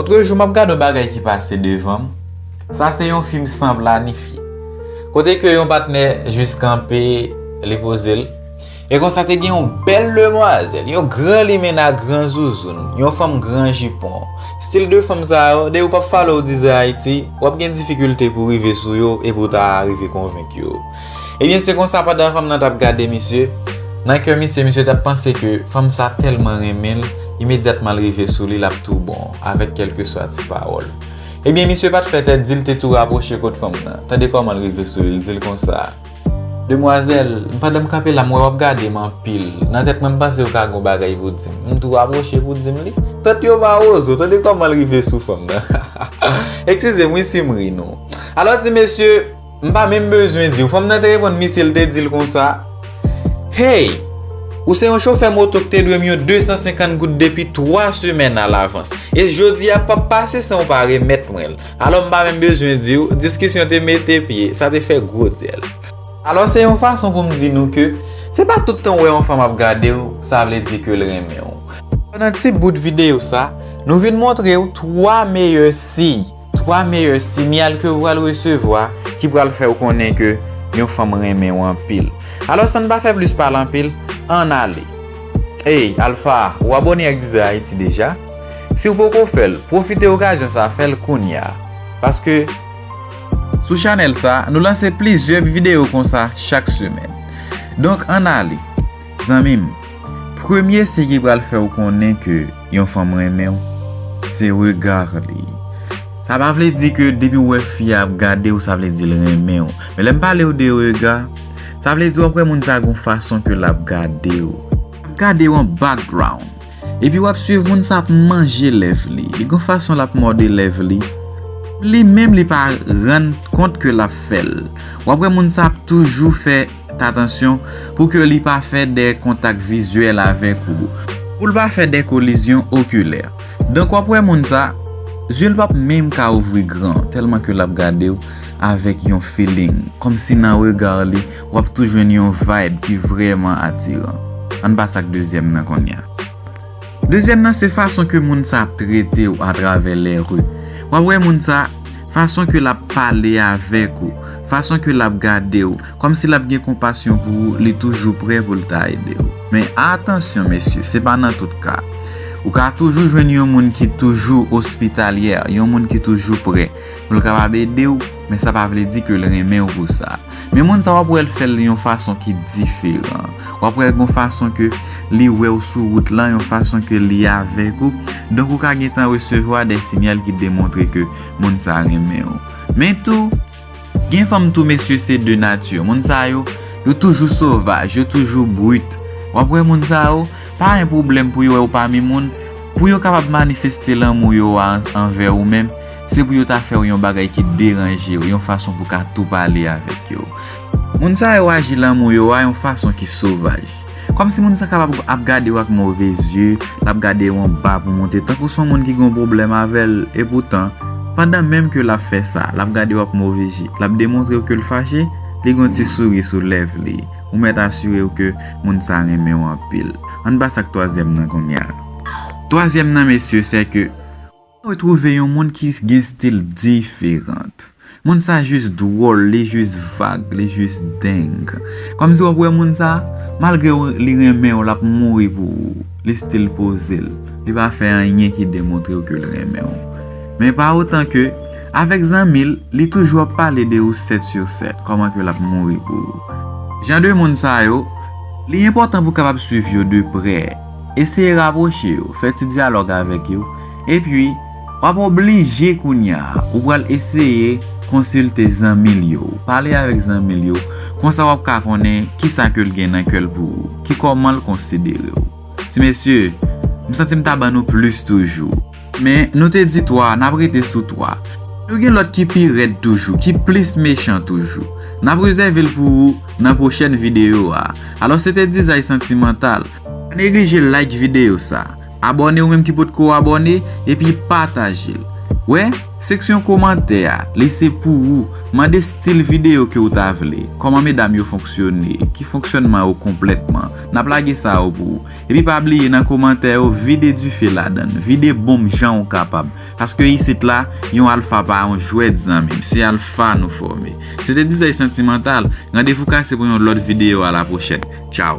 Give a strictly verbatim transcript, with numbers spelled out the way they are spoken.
Lòt jou, m ap gade yon bagay ki pase devan m. Sa se yon fim san planifye. Kote ke yon patnè jis kanpe, li poze l. E konsa te gen yon bèl demwazèl, yon gran limena, gran zouzoun, yon fanm gran jipon. Stil de fanm sa yo, depi w p ap follow Dizay Ayiti, w ap gen difikilte pou rive sou yo e pou w ta rive konvenk yo. Ebyen, se konsa, pandan fanm nan t ap gade misye, nan kè misye, misye t ap panse ke fanm sa tèlman renmen l, imedyatman l rive sou li, l ap tou bon, avèk kèlkeswa ti pawòl. Ebyen, misye pa t fè tèt di l, te tou rapwoche kot fanm nan. Tande kòman l rive sou li, l di l konsa: "Demwazèl, pandan m kanpe la, m wè w ap gade m anpil. Nan tèt mwen, m panse w ka gen yon bagay pou di m. M tou rapwoche pou di m li." Tèt yo mawozo, tande kòman l rive sou fanm nan. Eskize m wi si m ri nou. Alò, ti mesye, m pa menm bezwen di w. Fanm nan te reponn misye, l te di l konsa: "Hey! Ou se yon chofè moto k te dwe m yon de san senkant goud depi twa semèn alavans. E jodi a p ap pase san w pa remèt mwen l." Alò, m pa menm bezwen di w, diskisyon te mete pye, sa te fè gwo dyèl. Alò, se yon fason pou m di nou ke se pa tout tan w wè yon fanm ap gade w, sa vle di ke l renmen w. Pandan ti bout videyo sa, nou vin montre w twa meyè siy, twa meyè siyal ke w pral resevwa ki pral fè w konnen ke yon fanm renmen w anpil. Alò, san n pa fè plis pale anpil, ann ale. Ey, Alpha, ou abòne ak Dizay Ayiti deja? Si w poko fè l, pwofite okazyon sa, fè l kounye a. Paske sou chanèl sa, nou lanse plizyè videyo konsa chak semèn. Donk, ann ale. Zanmi m, premye siy ki pral fè w konnen ke yon fanm renmen w, se rega li. Sa pa vle di ke depi w wè fi a ap gade w, sa vle di l renmen w. Men lè m pale w de rega, sa vle di w ap wè moun sa gon fason ke l ap gade w. L ap gade w an background. Epi w ap swiv moun sa ap manje lèv li. Li gon fason l ap mòde lèv li. Li menm li pa rann kont ke l ap fè l. W ap wè moun sa ap toujou fè atansyon pou ke li pa fè de kontak vizyèl avèk ou, pou l pa fè de kolizyon okilè. Donk, w ap wè moun sa, zye l p ap menm ka ouvri gran, tèlman ke l ap gade w avèk yon feeling, kòmsi nan rega li, w ap tou jwenn yon vibe ki vrèman atiran. Ann pase ak dezyèm nan kounye a. Dezyèm nan, se fason ke moun sa ap trete w atravè lè ri. W ap wè moun sa, fason ke l ap pale avèk ou, fason ke l ap gade w, kòmsi l ap gen konpasyon pou ou, li toujou prè pou l ta ede w. Men atansyon, mesye, se pa nan tout ka. Ou ka toujou jwenn yon moun ki toujou ospitalyè, yon moun ki toujou prè pou l kapab ede w, men sa pa vle di ke l renmen w pou sa. Men moun sa w ap wè l fè l yon fason ki diferan. W ap wè l gon fason ke li wè w sou wout lan, yon fason ke li avèk ou. Donk ou ka gentan resevwa de siyal ki demontre ke moun sa renmen w. Men tou, gen fanm tou, mesye, se de nati. Moun sa yo, yo toujou sovaj, yo toujou brit. W ap wè moun sa yo, pa gen pwoblèm pou yo wè w pami moun, pou yo kapab manifeste lanmou yo a an-, anvè ou menm, se pou yo ta fè w yon bagay ki deranje w, yon fason pou ka tou pale avèk yo. Moun sa yo aji lanmou yo a yon fason ki sovaj. Kòmsi moun sa kapab ap gade w ak move zye, l ap gade w anba pou monte, tankou se yon moun ki gen yon pwoblèm avè l, epoutan, pandan menm ke l ap fè sa, l ap gade w ak move je, l ap demontre w ke l fache, li gen yon ti souri sou lèv li. Ou mèt asire w ke moun sa renmen w anpil. Ann pase ak twazyèm nan kounye a. Twazyèm nan, mesye, se ke retwouve yon moun ki gen stil diferan. Moun sa jis dwòl, li jis vag, li jis deng. Kòmsi w ap wè moun sa, malgre w, li renmen w, l ap mouri pou ou. Li stil poze l. Li pa fè anyen ki demontre w ke l renmen w. Men pa otan ke, avèk zanmi l, li toujou ap pale de ou sèt sou sèt, kòman ke l ap mouri pou ou. Jan de moun sa yo, li enpòtan pou w kapab swiv yo de prè. Eseye rapwoche yo, fè ti dyalòg avèk yo, epi w ap oblije kounye a, ou pral eseye konsilte zanmi l yo, pale avèk zanmi l yo, konsa w ap ka konnen kisa ke l gen nan kè l pou ou, ki kòman l konsidere w. Ti mesye, m santi m ta ban nou plis toujou. Men, nou te di twa, n ap rete sou twa. Nou gen lòt ki pi rèd toujou, ki plis mechan toujou. N ap rezève l pou ou nan pwochèn videyo a. Alò, se te Dizay Santimantal. Pa neglije like videyo sa. Abòne ou menm ki potko abòne, epi pataje l. Wè, seksyon kòmantè a, li se pou ou. Mande stil videyo ke w ta vle, kòman medam yo fonksyone, ki fonksyònman yo konplètman. N ap lage sa yo pou ou. Epi pa bliye nan kòmantè yo, vide dife ladan l, vide bonm jan w kapab. Paske isit la, yon alfa pa yon jwèt, zanmi m, se alfa nou fòme. Se te Dizay Santimantal. Randevou kase pou yon lòt videyo, a la pwochèn. Tchaw.